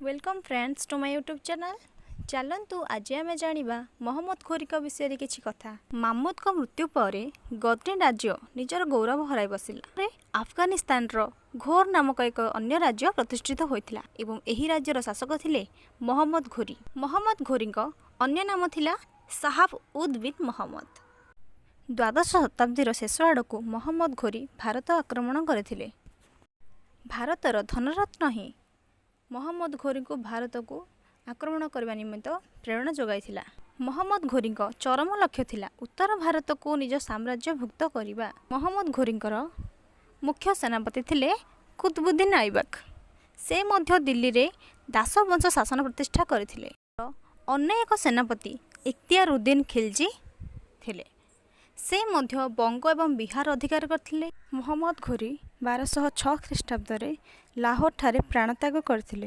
Welcome friends to my YouTube channel. ଚାଲନ୍ତୁ, ଆଜି ଆମେ ଜାଣିବା ମହମ୍ମଦ ଘୋରୀଙ୍କ ବିଷୟରେ କିଛି କଥା। ମାମୁଦଙ୍କ ମୃତ୍ୟୁ ପରେ ଗଜନୀ ରାଜ୍ୟ ନିଜର ଗୌରବ ହରାଇ ବସିଲା। ପରେ ଆଫଗାନିସ୍ତାନର ଘୋର ନାମକ ଏକ ଅନ୍ୟ ରାଜ୍ୟ ପ୍ରତିଷ୍ଠିତ ହୋଇଥିଲା ଏବଂ ଏହି ରାଜ୍ୟର ଶାସକ ଥିଲେ ମହମ୍ମଦ ଘୋରୀ। ମହମ୍ମଦ ଘୋରୀଙ୍କ ଅନ୍ୟ ନାମ ଥିଲା ସାହାବ ଉଦ୍ ବିନ୍ ମହମ୍ମଦ। ଦ୍ୱାଦଶ ଶତାବ୍ଦୀର ଶେଷ ଆଡ଼କୁ ମହମ୍ମଦ ଘୋରୀ ଭାରତ ଆକ୍ରମଣ କରିଥିଲେ। ଭାରତର ଧନରତ୍ନ ହିଁ ମହମ୍ମଦ ଘୋରୀଙ୍କୁ ଭାରତକୁ ଆକ୍ରମଣ କରିବା ନିମିତ୍ତ ପ୍ରେରଣା ଯୋଗାଇଥିଲା। ମହମ୍ମଦ ଘୋରୀଙ୍କ ଚରମ ଲକ୍ଷ୍ୟ ଥିଲା ଉତ୍ତର ଭାରତକୁ ନିଜ ସାମ୍ରାଜ୍ୟଭୁକ୍ତ କରିବା। ମହମ୍ମଦ ଘୋରୀଙ୍କର ମୁଖ୍ୟ ସେନାପତି ଥିଲେ କୁତବୁଦ୍ଦିନ ଆଇବାକ। ସେ ମଧ୍ୟ ଦିଲ୍ଲୀରେ ଦାସବଂଶ ଶାସନ ପ୍ରତିଷ୍ଠା କରିଥିଲେ। ଅନ୍ୟ ଏକ ସେନାପତି ଇଖତିୟାରଉଦ୍ଦିନ ଖିଲଜି ଥିଲେ। ସେ ମଧ୍ୟ ବଙ୍ଗ ଏବଂ ବିହାର ଅଧିକାର କରିଥିଲେ। ମହମ୍ମଦ ଘୋରୀ 1206 ଖ୍ରୀଷ୍ଟାବ୍ଦରେ ଲାହୋରଠାରେ ପ୍ରାଣତ୍ୟାଗ କରିଥିଲେ।